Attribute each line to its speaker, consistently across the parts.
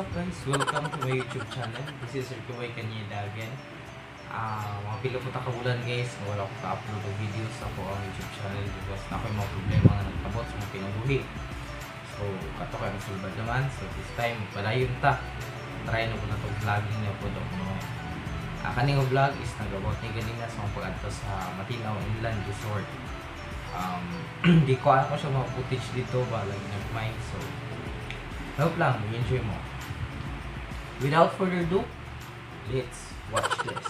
Speaker 1: What's up, guys? Welcome to my YouTube channel. This is Ricky Boy Cañeda again. Mga pila ko ta kabulan, guys, wala ko ka-upload og videos sa ako ang YouTube channel because na ako'y mga problema nga nagkabot sa mga kinabuhi. So, kato kayo sulbad naman. So, this time, padayon ta. Try na ko na itong vlogging na po daw ko. Kaning vlog is nag-about ni ganina sa mga pag-adto sa Matinao Inland Resort. Di ko alam ko siya mga footage dito ba, lagi nag-mind. So, hope lang, enjoy mo. Without further ado, let's watch this.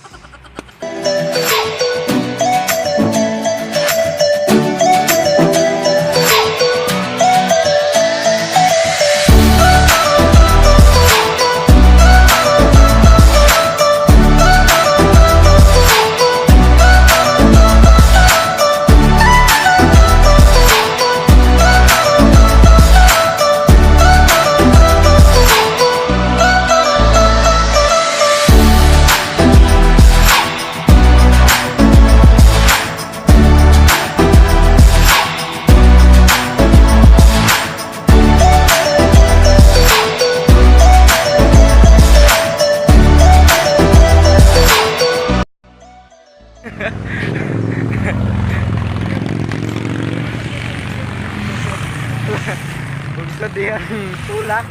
Speaker 1: Gusto diyan tulak.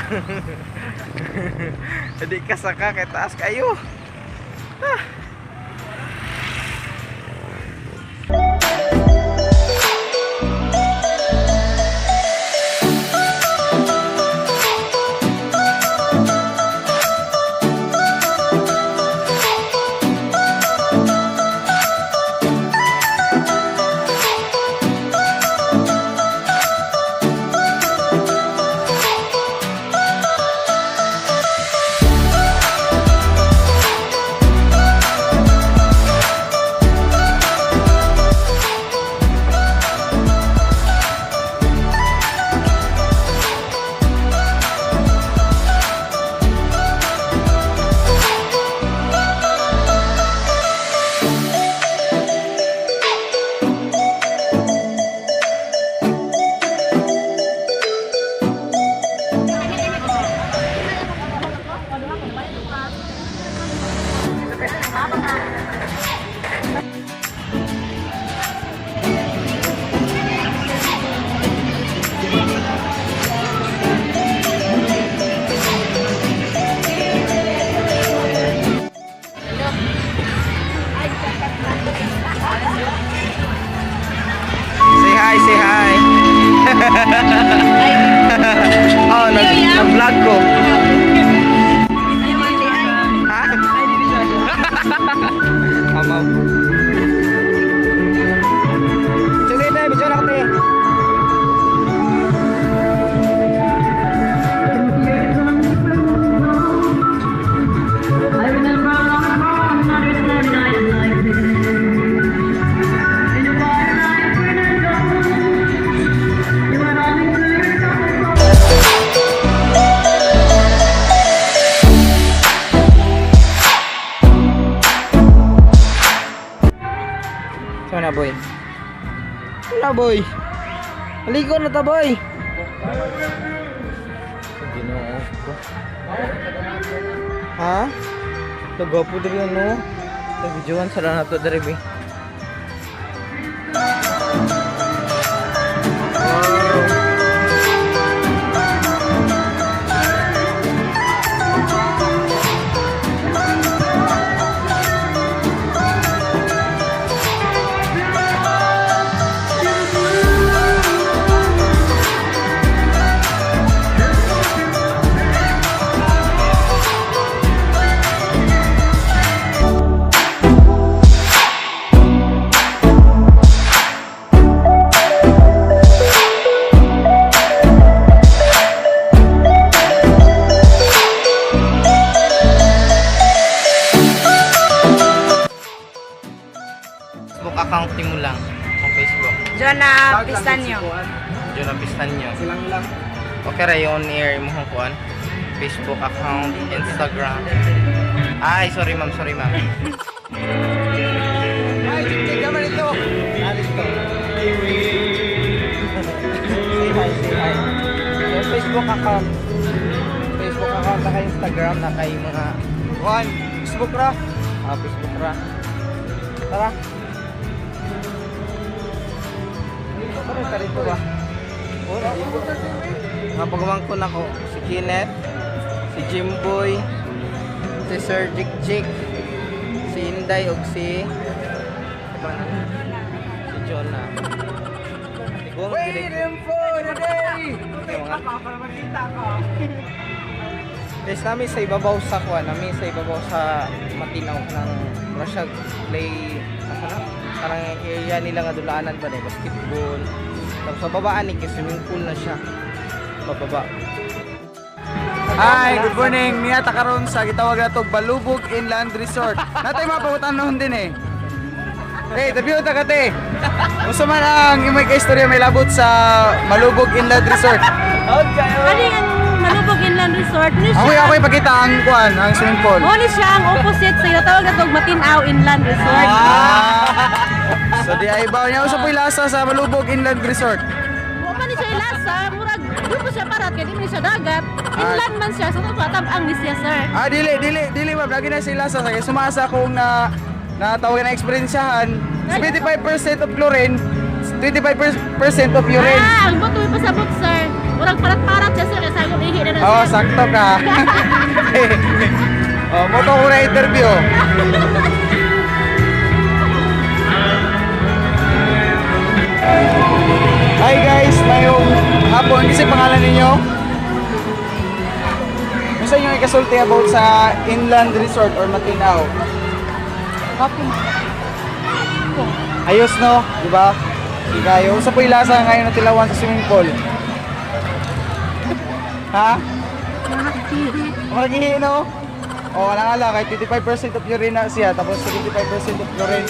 Speaker 1: Hindi ka saka kay taas kayo. Ah. Say hi, say hi. Oh, nag-vlog ko. Ha? Amaw. Sige, tayo, video na kami.
Speaker 2: I remember our mother's night like this. In a firelight, Fernando, you were running to your summer.
Speaker 1: Saan na, boy? Wala, boy. Haligo na ta, boy. Ginoo ko. Ha? Nagwapo diri ano? Nag-videoan sa na to diri, be. Wow. Facebook account mo lang. Ang Facebook.
Speaker 3: Jonah Pistanyo.
Speaker 1: Jonah Pistanyo.
Speaker 4: Silang lang.
Speaker 1: Okay ra yung on air mo kuan. Facebook account, Instagram. Ay, sorry ma'am, sorry ma'am.
Speaker 4: Ay, chick naman ito. Alis to.
Speaker 1: Say hi, say hi. Yung Facebook account. Facebook. Account na kay Instagram na kay mga
Speaker 4: Juan, Facebook ra.
Speaker 1: Ah, Facebook ra. Tara. Tara, tara dito ba? Oh, mga pagmangkon ako, si Kenneth, si Jimboy, si Sir Jik Jik, si Inday ug si iba na? Si Jonah. Tigong
Speaker 4: Waiting for the day.
Speaker 1: Guys, namin sa ibabaw sa kuan, namin sa ibabaw sa Matinaw ng Russia play asa na? Parang area nila nga dulaanan ba na basketball. Tapos sa babaan ni kay swimming pool na siya. Pababa.
Speaker 4: Hi, good morning. Niya ta karon sa gitawag nato Balubog Inland Resort. Natay mga pangutanon din eh. Hey, tabi ta kate. Unsa man ang imong ka istorya may labot sa Malubog Inland Resort?
Speaker 2: Kani ang Malubog Inland Resort ni
Speaker 4: Ako
Speaker 2: siya.
Speaker 4: ako ipakita ang kuan, ang swimming pool.
Speaker 2: Mo ni siya ang opposite sa ginatawag natong Matinaw Inland Resort.
Speaker 4: Ah. So di ay ba niya unsa po'y lasa sa Malubog Inland Resort?
Speaker 2: Wa man ni siya ilasa, murag di po siya parat kay di man ni siya dagat. Inland man siya, so tabang ni siya, sir.
Speaker 4: Ah, dili dili dili ma'am, lagi na sila sa kay sumasa kung na natawag na eksperensyahan, 75% of chlorine, 25% of urine.
Speaker 2: Ah, ang buto pasabot, sir. Murag parat-parat siya, sir, kay sa akong ihi na na,
Speaker 4: Oh,
Speaker 2: sir.
Speaker 4: sakto ka. Oh, mo to ko na interview. Hi guys, mayong hapon. Kasi pangalan ninyo? Gusto niyo ikasulti about sa Inland Resort or Matinaw? Ayos no, di ba? Di kayo. Sa po'y lasa ngayon na tilawan sa swimming pool. Ha? Maragihi no? O wala nga lang, kahit 25% of urine na siya, tapos 75% of chlorine.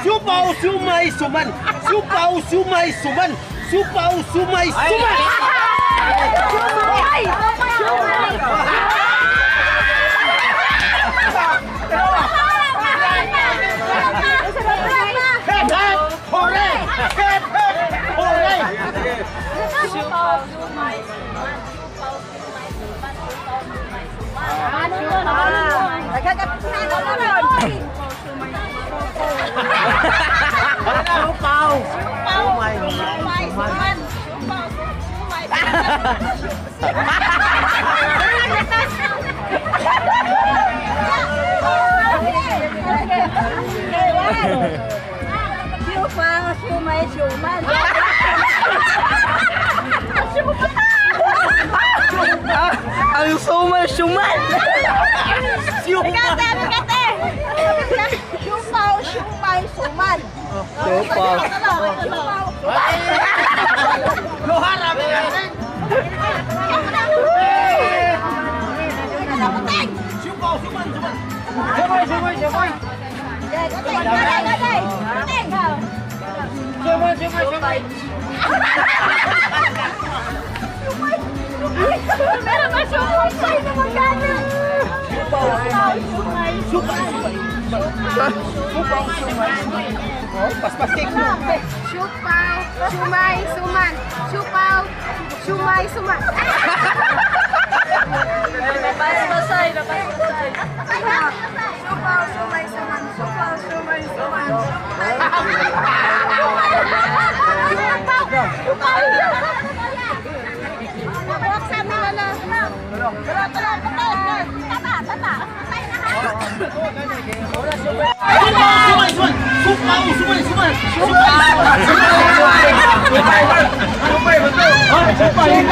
Speaker 3: Siupaw, siumay, suman. Siupaw, siumay, suman. Siupaw, siumay, suman. Hep, hep, hore. Hep, Siupaw.
Speaker 2: Siupaw, siumay, suman. Siupaw, siumay.
Speaker 5: Siupaw, siumay, siuman.
Speaker 4: Ah, ang suman suman.
Speaker 5: Kate, kate! Siupaw, siumay, suman.
Speaker 4: Siupaw.
Speaker 5: Siupaw.
Speaker 3: Luhara natin. Siupaw, suman, suman. Sumay, sumay, sumay.
Speaker 5: Kate, kate, kate!
Speaker 3: Sumay, sumay, sumay.
Speaker 2: Meron ba siumay na magkano?
Speaker 3: Siupaw,
Speaker 2: Siumay.
Speaker 3: Siupaw, sumay. Siupaw, sumay. Paspas cake.
Speaker 6: Siupaw, siumay, suman. Siupaw, siumay, suman.
Speaker 2: Napasbasay, napasbasay.
Speaker 6: Siupaw, siumay, suman. Siupaw, siumay, suman.
Speaker 3: Siupaw, sumay, suman. Siupaw, sumay, suman. Siupaw,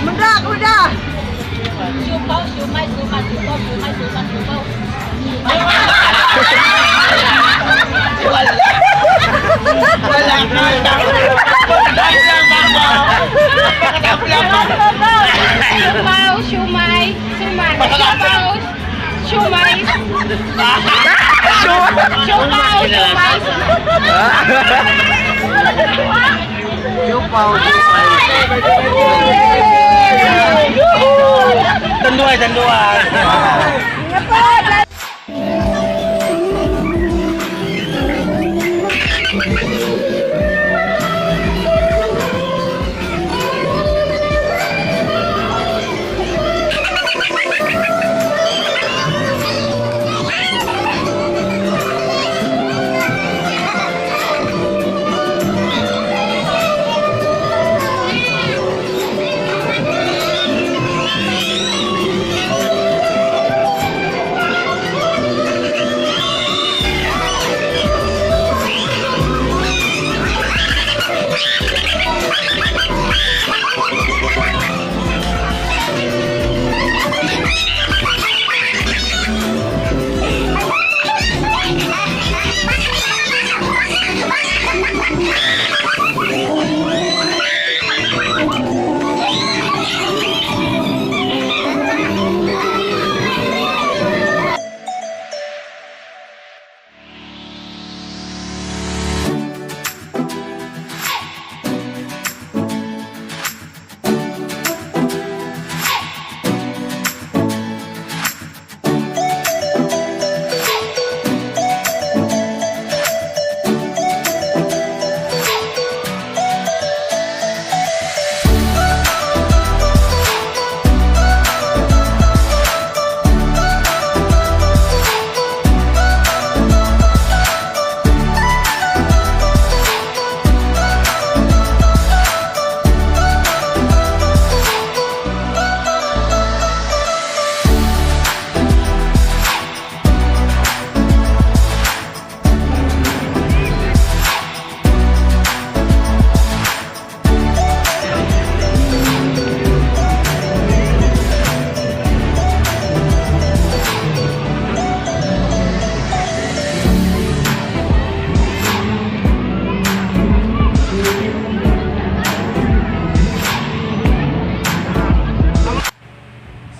Speaker 5: Muda, muda!
Speaker 2: Siupaw, siumay, suman. Siupaw, siumay, suman. Siupaw.
Speaker 6: Siupaw, siumay, suman. Siupaw, siumay. Siupaw, siumay, suman.
Speaker 4: Siupaw, sumay.
Speaker 3: Tanduay, tanduay.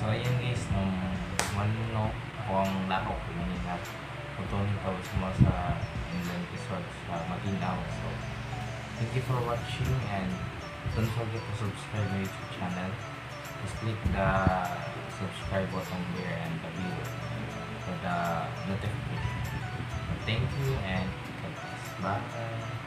Speaker 1: So ayun guys, nung manno ako ang lako ko nila. Putunin pa mo sa Inland Resort sa Maguindanao. So thank you for watching and don't forget to subscribe my YouTube channel. Just click the subscribe button there and the bell for the notification. Thank you and God bless. Bye!